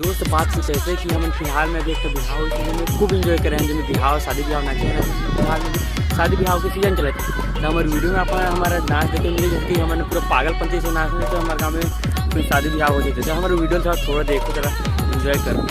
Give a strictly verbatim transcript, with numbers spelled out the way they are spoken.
दोस्त, बात कुछ ऐसे कि हमन फिलहाल में अभी एक ठो बिहाव होइस, जेमे खूब enjoy करे हन, जेमे बिहाव, शादी बिहाव नाचे हन। फिलहाल में शादी बिहाव के season चलत हे, तो हमर video में अपन हमर नाच देखे मिले, जैसे कि हमन पूरा पागलपंती से नाचन, तो हमर गाँव में कोई शादी बिहाव हो जाथे। तो हमर video ला थोड़ा देखो, जरा enjoy करो।